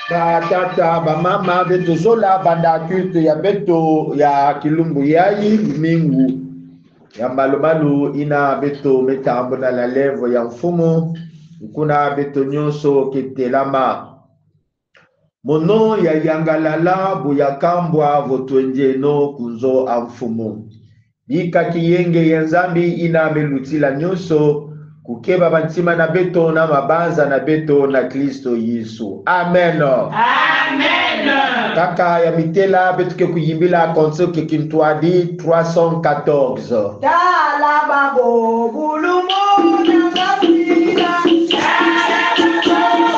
Batata, bamama betozola banda culte ya beto ya kilumbu yayi lumingu ya malumalu ina beto metambo na la levo ya mfumu nkuna beto nyonso ketelama mono ya yangalala buyakambwa votwenjeno kunzo a mfumu Bika kiyenge ya Nzambi ina melutila nyonso kukeba bantima na beto na mabanza na beto na Klisto Yesu. Amen. Amen. Kaka ya mitela beto ke kuyimbila konso ke kintwadi 314. Tala babo bulumu na ngafila. Tala babo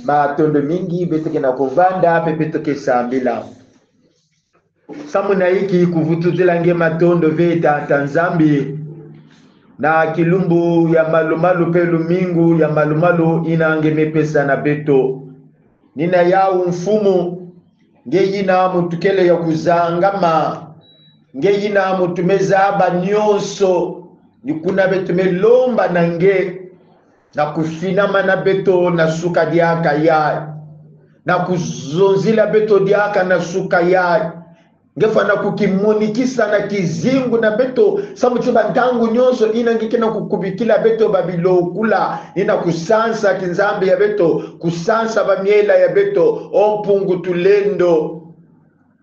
Matondo mingi betoke na kovanda pe betoke sambila samu na iki kuvutuzela nge matondo ve tata Nzambi na kilumbu ya malumalu pe lumingu ya malumalu ina nge mepesa na beto nina yau mfumu nge yina mutukele ya kuzangama nge yina mutumeza ba nyonso nikuna beto melomba na nge na kufinama na beto na suka diaka ya na kuzonzila beto diaka na suka ya ngefa na kukimonikisa na kizingu na beto samuti bantangu nyonso ina ngike na kukubikila beto babilokula ina kusansa kinzambe ya beto kusansa bamiela ya beto ompungu tulendo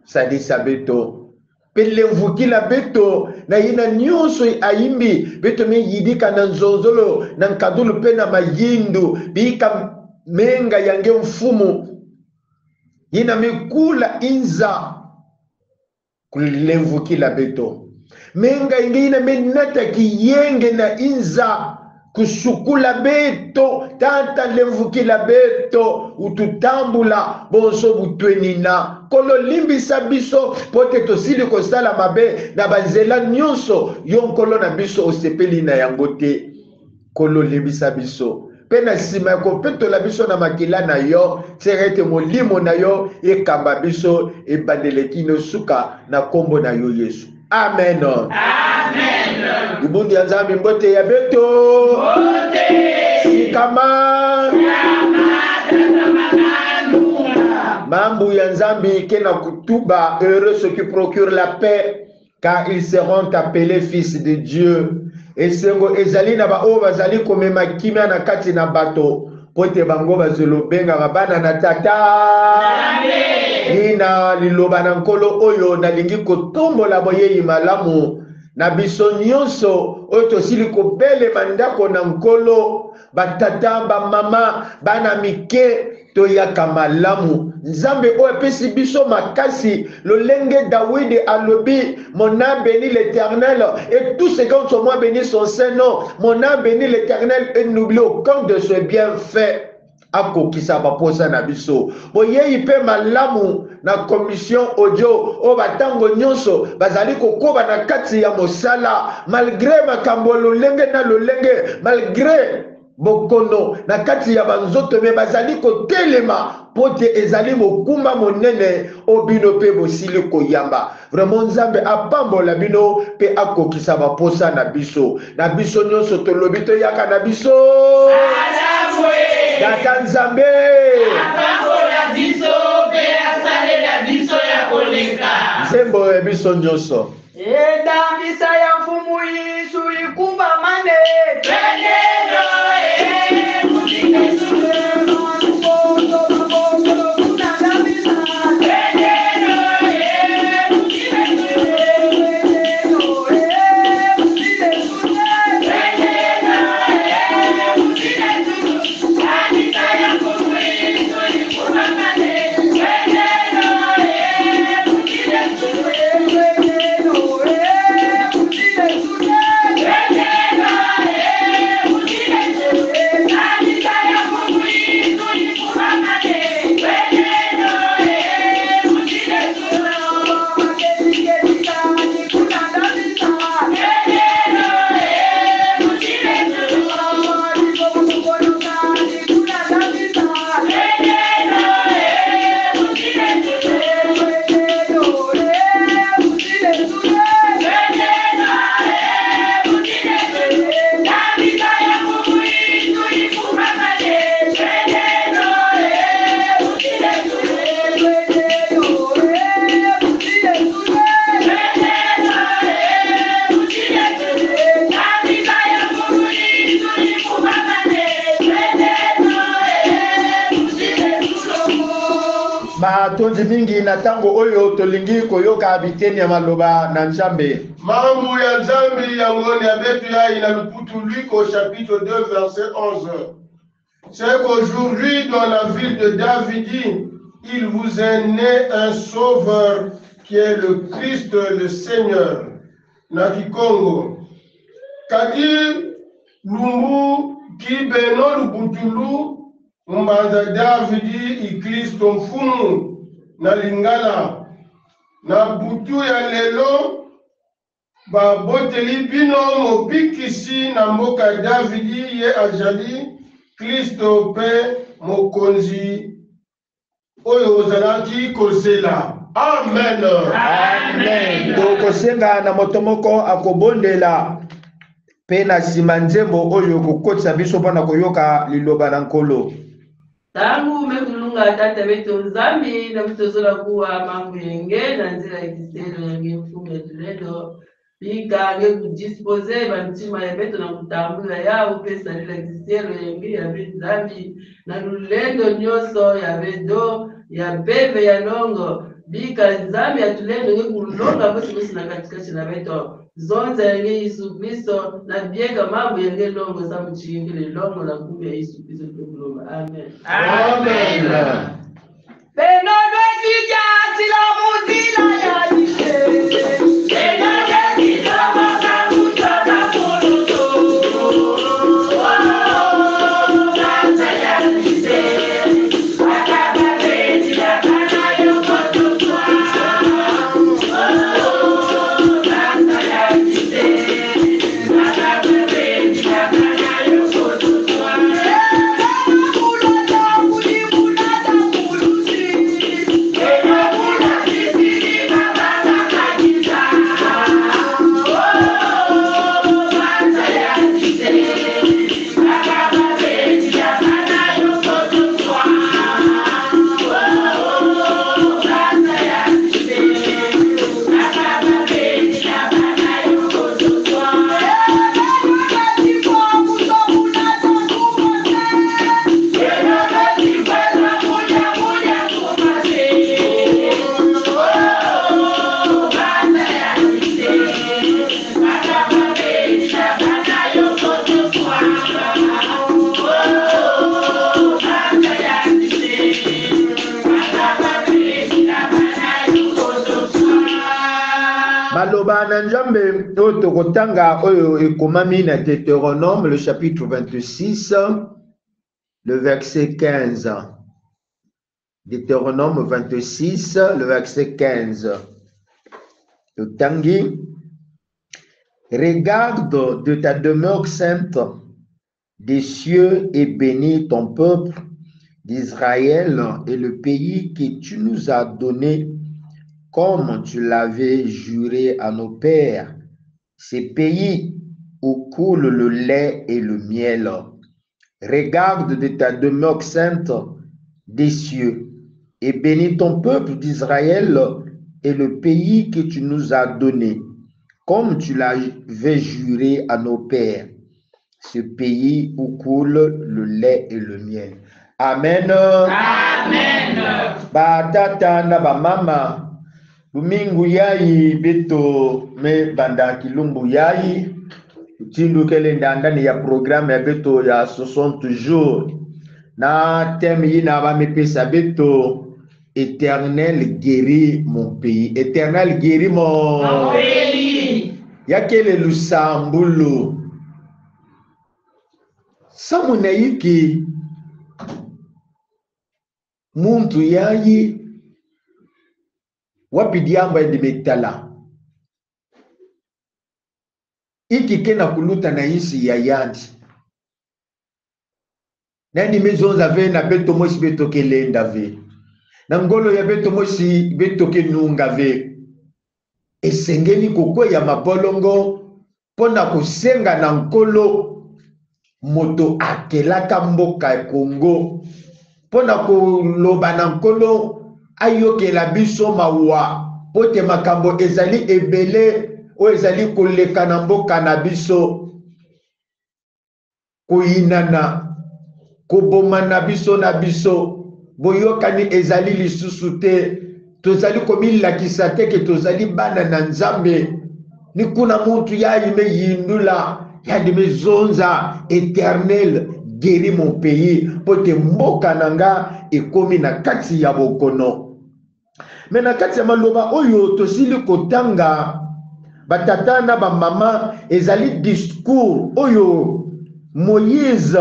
sadisa beto pelemvukila beto na yina nyonso ayimbi beto miyidika na nzonzolo na nkadulu pe na mayindu bika menga yange mfumu yina mikula inza kulemvukila beto menga inge yina menata kiyenge na inza kusukula beto tata lemvukila beto ututambula bonso butwenina kolo limbisa biso po te tosili kosala mabe na banzela nyonso yo nkolo na biso osepeli na yango te kolo limbisa biso pe na nsima ya kopetola biso na makila na yo tika ete molimo na yo ekamba biso ebandeleki no suka na kombo na yo Yesu. Amen. Amen. Libundu ya Nzambe mbote ya beto. Mbote. Sikama. Mambu ya Nzambe ke na kutuba, heureux ceux qui procurent la paix, car ils seront appelés fils de Dieu. Esengo ezali na baoyo bazali komema kimia na kati na bato, po ete bango bazolobengama bana na Tata. Nina liloba na Nkolo oyo nalingi kotombola boyei malamu na biso nyonso oyo tosili kobelema ndako na Nkolo, batata, bamama, bana mike, toyaka malamu. Nzambe oyo apesi biso makasi, lolenge Dawidi alobi, mon âme bénit l'Éternel et tout ce qui est en moi bénit son saint nom. Mon âme bénit l'Éternel et n'oublie aucun de ses bienfaits. akokisa baposa na biso. Boyei mpe malamu na commission audio oyo batango nyonso bazali kokoba na kati ya mosala malgre makambo lolenge na lolenge, malgre bokono na kati ya banzoto, me bazali kotelema mpo te ezali mokumba monene oyo bino mpe bosili koyamba. Vraiment Nzambe apambola bino mpe akokisa baposa na biso. Na biso nyonso tolobi toyaka na biso. Tata Nzambe apambola biso mpe asalela biso ya koleka. Nzembo ya biso nyonso. Edambisa ya mfumu Yesu ikumba mane. Pendelo e Matondi mingi na ntango oyo tolingi koyoka biteni ya maloba na Nzambe. Mambu ya Nzambi yango ni abetu yai na luputu Luc au chapitre 2 verset 11. C'est qu'aujourd'hui dans la ville de David, il vous est né un sauveur qui est le Christ le Seigneur. Na Kikongo. Kadi lumbu kibeno lubutulu mbanza Davidi i Kristo mfumu na lingala. Na butu ya lelo baboteli bino mobikisi na mboka Davidi ye azali Kristo pe mokonzi oyo ozalaki kozela. Amen. Amen. Tokosenga na moto moko akobondela pe na nsima nzembo oyo kokotisa biso mpona koyoka liloba na Nkolo. Tangu mekulunga tata beto Nzambi na kutozola kuwa mambo yenge na nzela ya kiselo yange mfumu ya tulendo pika nge kudispose bantima ya beto na kutambula ya upesa lila kiselo yenge ya be Nzambi na lulendo nyonso ya bedo ya peve ya longo bika Nzambi ya tulendo nge kulonga bosi bosi na katikati na beto zonza yange Yesu Kristo na bieka mambo yange longo sa muchingile longo na kumbi ya Yesu Kristo tukulomba. Amen. Amen. Maloba na Nzambe oyo tokotanga oyo ekomami na Deutéronome le chapitre 26. Le verset 15. Deutéronome 26, le verset 15. Le Tangi. Regarde de ta demeure sainte des cieux et bénis ton peuple d'Israël et le pays que tu nous as donné comme tu l'avais juré à nos pères, ces pays où coule le lait et le miel. Regarde de ta demeure sainte des cieux et bénis ton peuple d'Israël et le pays que tu nous as donné, comme tu l'avais juré à nos pères, ce pays où coule le lait et le miel. Amen. Amen. Ba tata na ba mama, lumingu yayi beto me banda kilumbu yayi tindukele ndandani ya programme ya beto ya 60 jours na thème yina bamepesa beto: Éternel, guéris mon pays. Éternel, guéris mon pays. Yakele lusambulu samuna yiki muntu yayi wapi diamba edimetala iki ke na kuluta na isi ya yandi nani mezonza ve na beto mosi beto kelenda ve na ngolo ya beto mosi beto kenunga ve. Esengeli kokweya mabolongo mpo na kosenga na Nkolo moto akelaka mboka ya Kongo, mpo na koloba na Nkolo ayokela biso mawa mpo te makambo ezali ebele oyo ezali koleka na mboka na biso, koyinana, kobomana biso na biso, boyokani ezali lisusu te, tozali komilakisa te ke tozali bana na Nzambe. Ni kuna muntu yayi me yindula yandi mezonza: Éternel, guéris mon pays, mpo te mboka na nga ekomi na kati ya bokono. Me na kati ya maloba oyo tosili kotanga, batata na bamama, ezali discours oyo Moïse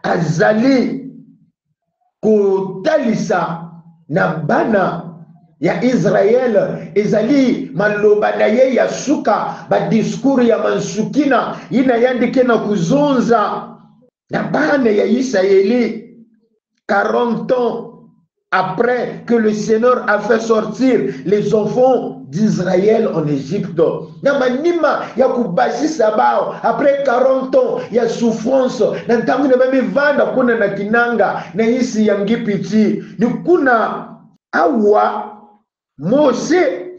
azali kotalisa na bana ya Israele. Ezali maloba na ye ya suka, badiscours ya mansukina yina yandike na kuzonza na bana ya Israeli 40 ans après que le Seigneur a fait sortir les enfants d'Israël en Égypte. Na manima ya kubazisa bao après 40 ans ya souffrance na ntango na bamivanda kuna na kinanga na isi ya ngipiti, ni kuna awa Mose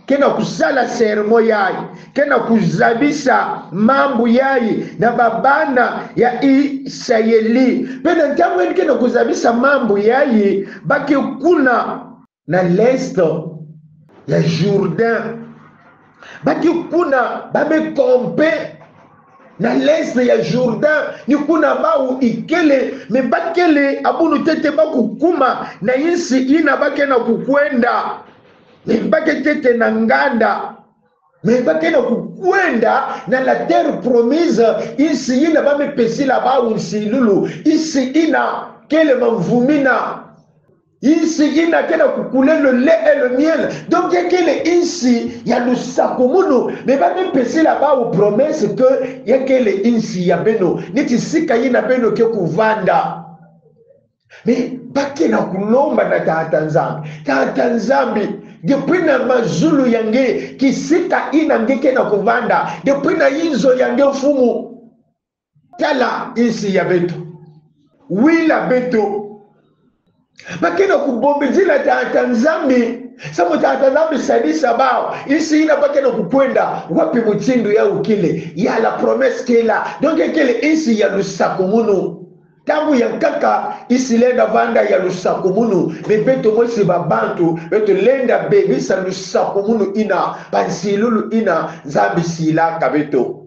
kena kusala sermon yayi, kena kuzabisa mambu yayi na babana ya Israeli. Mpe na ntango eni kena kuzabisa mambu yayi, bake kuna na l'est ya Jourdain, bake kuna bamekampe na l'est ya Jourdain, ni kuna bau ikele me bakele abunu tete bakukuma na insi ina bake na kukwenda me bake tete na nganda me bake na kukwenda na la terre promise, insi ina bamepesila bau nsilulu, insi ina kele mamvumina, insi ina kena kukule le lait et le miel. Donc yakele insi ya lusako munu me bamepesila bau promesse ke yakele insi ya beno neti sika yina beno ke kuvanda. Me bake na kulomba na Tata Nzambi: Tata Nzambi, depuis na mazulu yange kisika ina ngeke na kuvanda, depuis na inzo yange mfumu, tala insi ya beto wila beto. Bakena kubombezila Tata Nzambi samu: Tata Nzambi, sadisa bao isi ina bakena kukwenda wapi mutindu ya ukile ya la promesse kela. Donc ekele isi ya lusako munu ntango ya kaka isi lenda vanda ya lusako munu me beto mosi babantu beto lenda bebisa lusako munu ina bansilulu ina Nzambi silaka beto.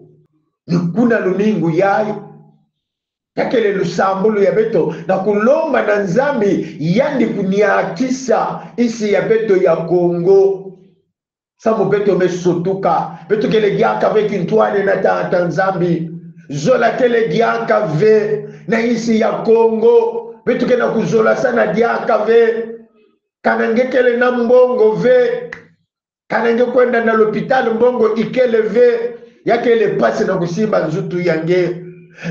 Ni kuna lumingu yayi yakele lusambulu ya beto na kulomba na Nzambi yandi kuniakisa isi ya beto ya Kongo samu beto mesotuka beto kele diaka avec ntwane na Tata Nzambi. Zola kele diaka ve na isi ya Congo beto ke na kuzola sana diaka ve kana ngekele na mbongo ve kana nge kwenda na l'hôpital mbongo ikele ve yakele pasi na kusimba nzutu yange.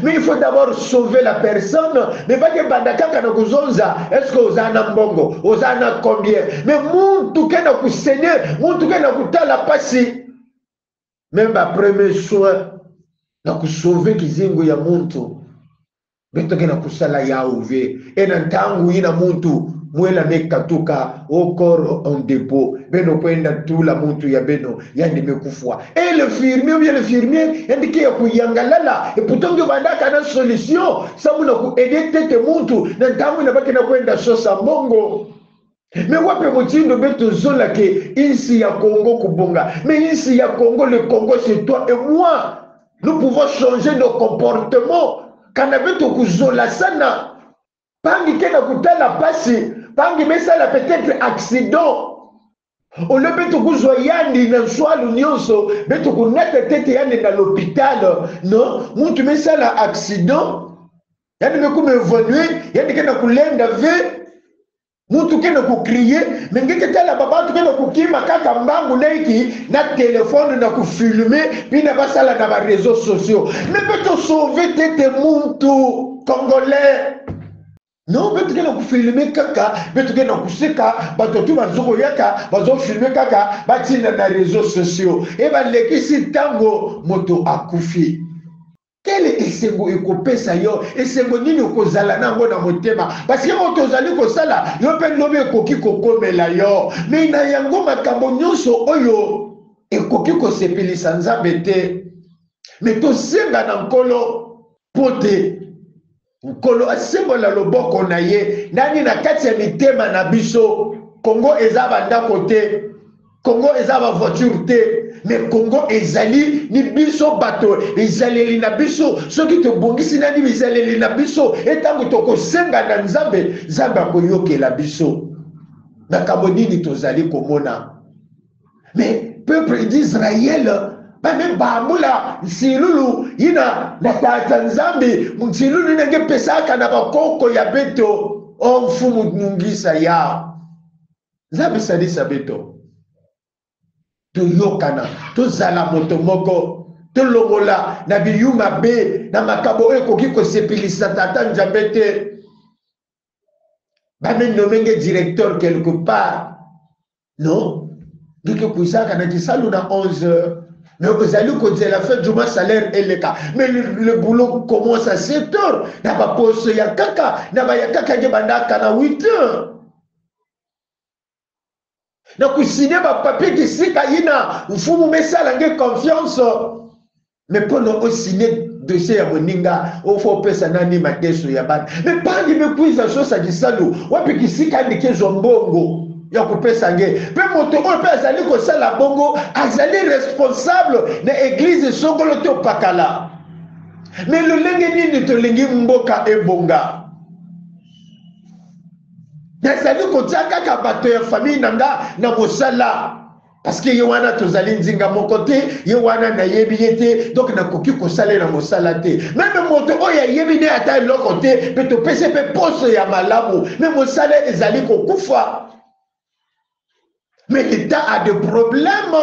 Mais il faut d'abord sauver la personne. Mais pas que banda kaka na kuzonza. Est-ce que oza na mbongo? Oza na combien? Mais muntu ke na kusenye, muntu ke na kutala pasi. Même ba premier soin na kusauver kizingo ya muntu. Beto ke na kusala ya ouve. E na ntangu ina muntu mwela mekatuka au corps en dépôt. Beno kwenda tula muntu ya beno yandi mekufwa. Et le firmier ou bien le firmier yandi ke ya kuyangalala. Et pourtant ndio bandaka na solution. Samu na ku aider tete muntu na ntangu na baki na kwenda sosa mbongo. Mais wape motindo beto zola ke insi ya Congo kubonga. Mais insi ya Congo, le Congo c'est toi et moi. Nous pouvons changer nos comportements. Kana beto kuzola sana. Pangi ke na kutala pasi, pangi mesala peut-être accident. Ole beto kuzwa yandi na nswalu nyonso, beto kunata tete yandi na l'hôpital. Non, muntu mesala accident. Yandi mekume évoluer, yandi ke na kulenda ve. Muntu ke na kucrier, mais ngeke tala baba tu ke na kukima kaka mbangu naiki na téléphone na kufilmer puis na basala na ba réseaux sociaux. Mais peut sauver tete muntu congolais. Non, beto ke na kufilmer kaka, beto ke na kuseka, bato tu bazoko yaka, bazo filmer kaka, batinda na réseaux sociaux. E ba lekisi tango moto akufi. Quel esengo ekopesa yo? Esengo nini okozala nango na motema? Parce que oyo tozali kosala, yo mpe lobi ekoki kokomela yo. Mais na yango makambo nyonso oyo ekoki kosepelisa Nzambe te. Mais tosenga na Nkolo po te Nkolo asembola loboko na ye nani na kati ya mitema na biso. Congo eza bandako te, Congo eza ba voiture te, mais Congo ezali ni biso bato, ezaleli na biso. Soki tobongisi nani bizaleli na biso, etango tokosenga na Nzambe, Nzambe akoyokela biso. Makambo nini tozali komona? Mais peuple d'Israël bame bambula nsilulu yina na tata Nzambe, nsilulu nenge pesaka na bakoko ya beto o mfumu nungisa ya Nzambe salisa beto. Toyokana, tozala moto moko, tolongola na biyuma be na makambo oyo ekoki kosepelisa tata Nzambe te. Bame nomenge directeur quelque part. Non, ngeke kuisaka na kisalu na 11 heures. Mais ozali kozela fin du mois salaire eleka. Mais le boulot commence à 7 heures. Na ba poste ya kaka, na ba ya kaka nge bandaka na 8 heures. Na kusine ba papier kisika yina mfumu mesala nge confiance. Mais pour nous signer dossier ya moninga, o faut pesa nani mateso ya bana. Mais pangi me kuiza sosa kisalu, wapi kisika ndike zombongo ya kopesa nge. Pe moto oyo pe azali kosala bongo, azali responsable na église songolo to pakala. Mais lolenge nini tolingi mboka ebonga? Nazali kotia kaka bato ya famille na nga na mosala. Parce que ye wana tozali nzinga moko te, ye wana nayebi ye te, donc nakoki kosalela mosala te. Même moto oyo ayebi ne ata eloko te, pe topesi pe poste ya malamu, mais mosala ezali kokufa. Mais l'État a des problèmes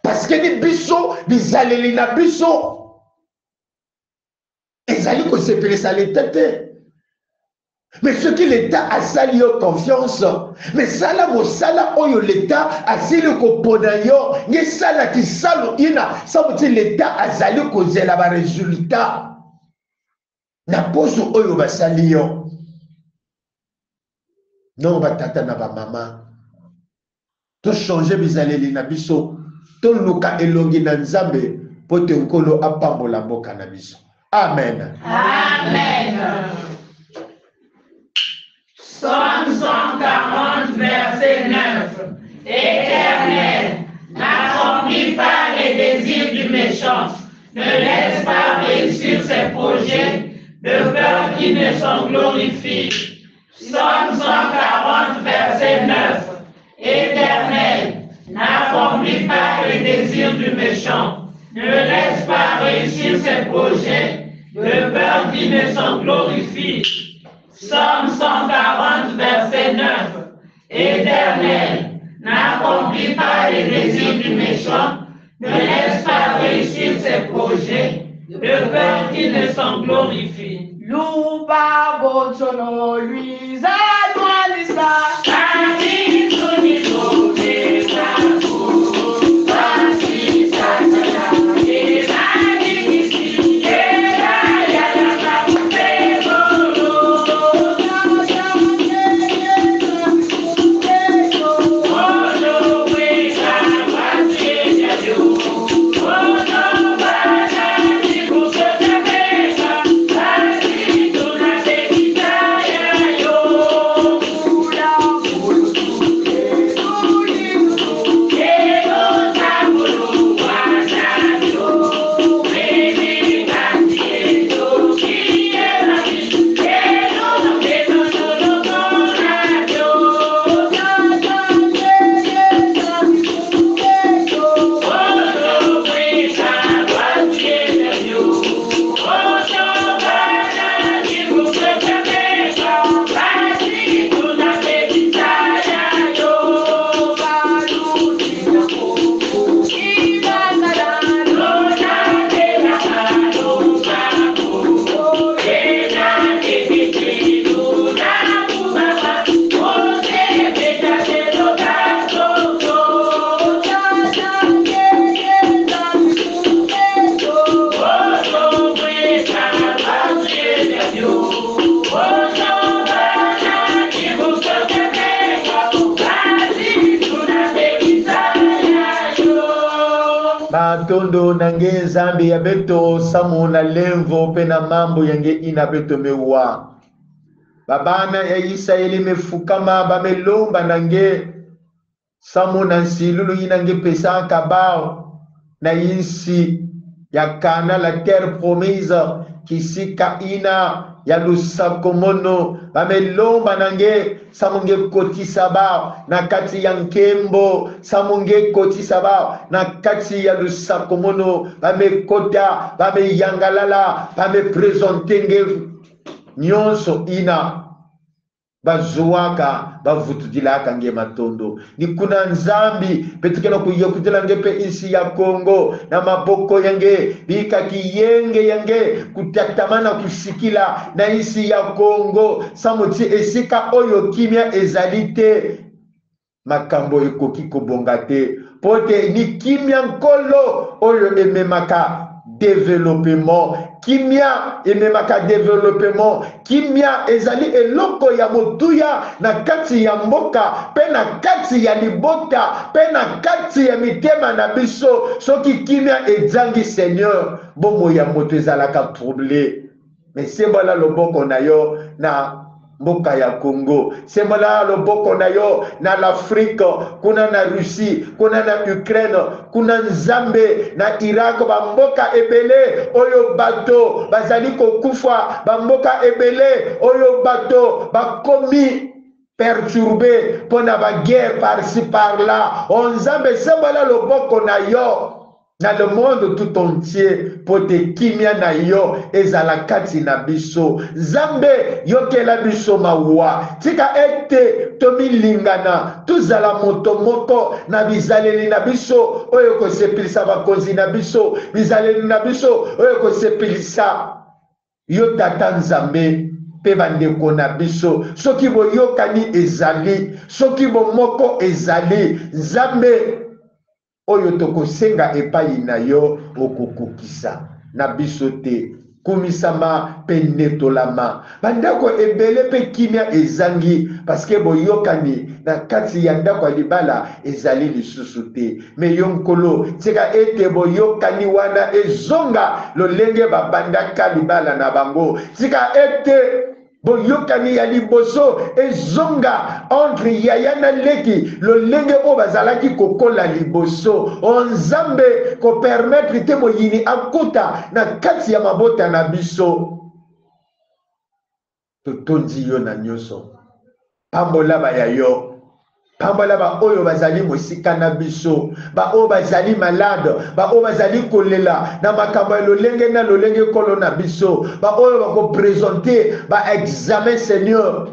parce que ni biso, bizaleli na biso ezali kosepelisa l'État te. Mais ce que l'État a sali yo confiance, mais sala mosala oyo l'État a sili kopona yo, nge sala kisalo ina, sabuti l'État a zali kozela ba résultat. Na poso oyo basali yo. Non, ba tata na ba mama. To changer bizaleli na biso, to luka elongi na Nzambe po te Nkolo apambola mboka na biso. Amen. Amen. Psaume 140, verset 9. Éternel, n'accomplis pas les désirs du méchant. Ne laisse pas réussir ses projets, de peur qu'il ne s'en glorifie. Psaume 140, verset 9. Éternel, n'accomplis pas les désirs du méchant. Ne laisse pas réussir ses projets, De peur qu'il ne s'en glorifie. Psaume 140, verset 9. Éternel, n'accomplis pas les désirs du méchant, ne laisse pas réussir ses projets, de peur qu'il ne s'en glorifie. Luba bonsono Luisa Noalisa. Matondo na nge Nzambe ya beto samu na lemvo pe na mambo yange ina beto mewa. Babana ya Israeli mefukama bamelomba na nge samu na nsilulu ina nge pesa kabao na insi ya Kana la terre promise kisika ina ya lusakomono bamelomba na nge samu nge kotisa bao na kati ya nkembo samu nge kotisa bao na kati ya lusakomono bamekota bameyangalala bamepresente nge nyonso ina bazuwaka bavutudilaka nge matondo ni kuna Nzambi petukena kuyokutela nge pe isi ya Kongo na maboko yange bika kiyenge yange kutatamana kusikila na isi ya Kongo samuti esika oyo kimia ezali te makambo ekoki kobonga te po te ni kimia nkolo oyo ememaka développement kimia ememaka développement kimia ezali eloko ya motuya na kati ya mboka pe na kati ya libota pe na kati ya mitema na biso. Soki kimia ezangi Seigneur bomoi ya moto ezalaka troublé. Mais sembola loboko na yo na mboka ya Congo, sembola loboko na yo na l'Afrique, kuna na Russie, kuna na Ukraine, kuna Nzambe na Irak, bamboka ebele oyo bato bazali kokufa, bamboka ebele oyo bato bakomi perturbé mpona ba guerre par-ci par-là. O Nzambe sembola loboko na yo na le monde tout entier po te kimia na yo ezala kati na biso. Nzambe yokela biso mawa, tika ete tomilingana tozala moto moko na bizaleli na biso oyo kosepelisa bakonzi na biso, bizaleli na biso oyo kosepelisa yo tata Nzambe pe bandeko na biso. Soki boyokani ezali, soki bomoko ezali, Nzambe oyo tokosenga epai na yo okokokisa na biso te. Kumisama pe netolama. Bandako ebele pe kimia ezangi parce que boyokani na kati ya ndako ya libala ezali lisusu te. Me yo nkolo tika ete boyokani wana ezonga lolenge babandaka libala na bango. Tika ete boyokani ya liboso ezonga entre yaya na leki lolenge oyo bazalaki kokola liboso. O Nzambe kopermettre te moyini akota na kati ya mabota na biso. Totondi yo na nyonso, pambola baya yo. Pambola baoyo bazali mosika na biso, baoyo bazali malade, baoyo bazali kolela na makambo ya lolenge na lolenge, Nkolo na biso, baoyo bakopresente ba examen, Seigneur,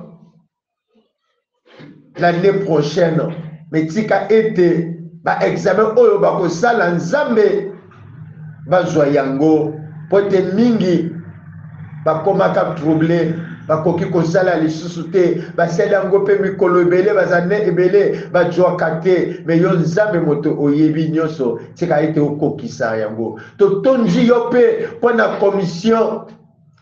l'année prochaine. Me tika ete ba examen oyo bakosala, Nzambe, bazwa yango, mpo ete mingi bakomaka trouble, bakoki kosala lisusu te, basali yango mpe mikolo ebele, bazane ebele bazwaka te. Me yo Nzambe moto oyebi nyonso, tika ete okokisa yango. Totondi yo mpe mpo na commission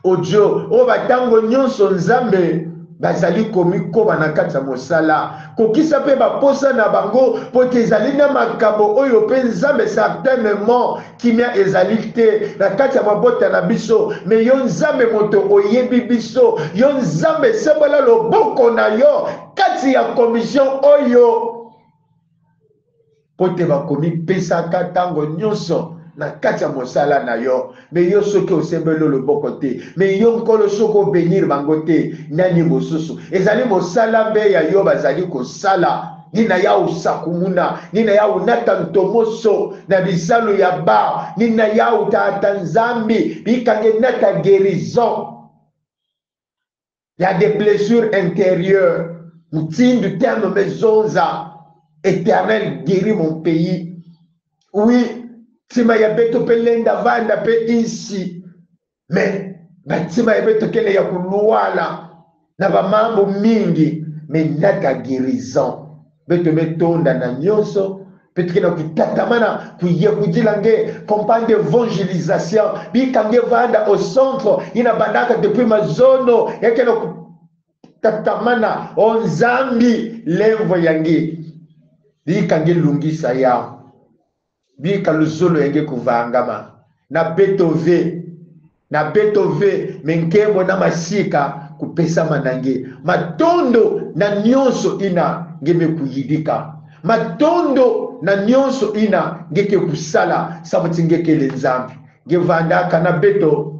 audio oyo batango nyonso, Nzambe, bazali komikoba na kati ya mosala. Kokisa mpe baposa na bango, mpo te ezali na makambo oyo mpe, Nzambe, certainement kimia ezali te na kati ya mabota na biso. Me yo Nzambe moto oyebi biso, yo Nzambe, sembola loboko na yo kati ya commission oyo, mpo te bakomipesaka ntango nyonso na kati ya mosala na yo. Me yo soki osembeli loboko te, me yo Nkolo soki obenir bango te, nani mosusu? Ezali mosala mbe ya yo bazali kosala. Nina ya usakumuna, nina ya unata ntomoso na bisalu ya bar, nina ya utata Nzambi bikange nata guérison ya des blessures intérieures mutindu terme mezonza. Éternel, guéris mon pays. Oui, ntima ya beto mpe lenda vanda mpe insi, me batima ya beto kele ya kulwala na bamambo mingi, me nata guérison beto metonda na nyonso mpe tokenda kutatamana kuyekudila nge campagne d'évangélisation bikange vanda au centre ina bandaka depuis mazono yakenda kutatamana o Nzambi lemvo yange bikange lungisa ya bika luzolo yange kuvangama na betove na betove me nkembo na masika kupesama na nge matondo na nyonso ina nge mekuyidika matondo na nyonso ina ngeke kusala sabuti ngekele Nzambi ngevandaka na beto,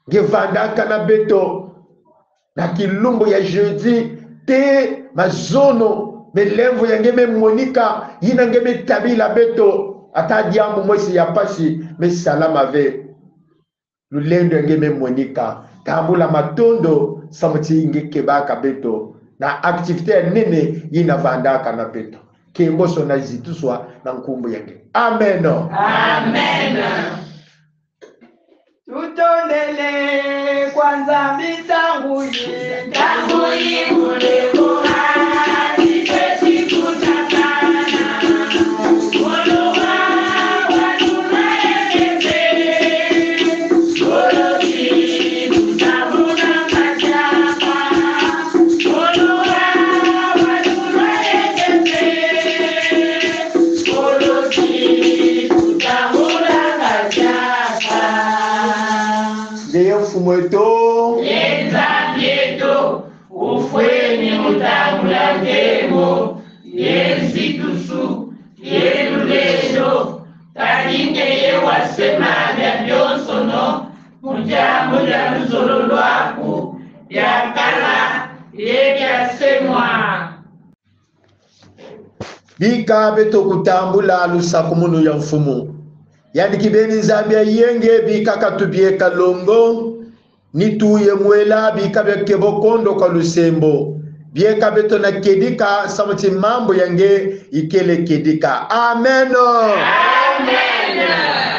ngevandaka na beto na kilumbu ya jeudi te mazono melemvo yange memonika yina nge metabila beto ata diambu mwesi ya pasi mesalama ve lulendo yange memonika tambula matondo samuti nge kebaka beto na activité ya nene yina vandaka na beto kemboso na zituswa na nkumbu yange. Amen. Amen. Tutondele kwa Nzambi ntangu yi Ntangu yi Ngeye mfumu eto Yenzambieto ufweni mutambula ngemo yenzitusu yelulesho kalingeye wasema bya byonsono mujambo lya luzolo lwaku byakala yebyasemwa. Bika beto kutambula lusaku munu ya mfumu yandiki beni Nzambi ya yenge bikaka tubieka longo nituye mwela bika byakebokondo kwa lusembo bieka beto na kedika samuti mambo yange ikele kedika. Amen. Amen.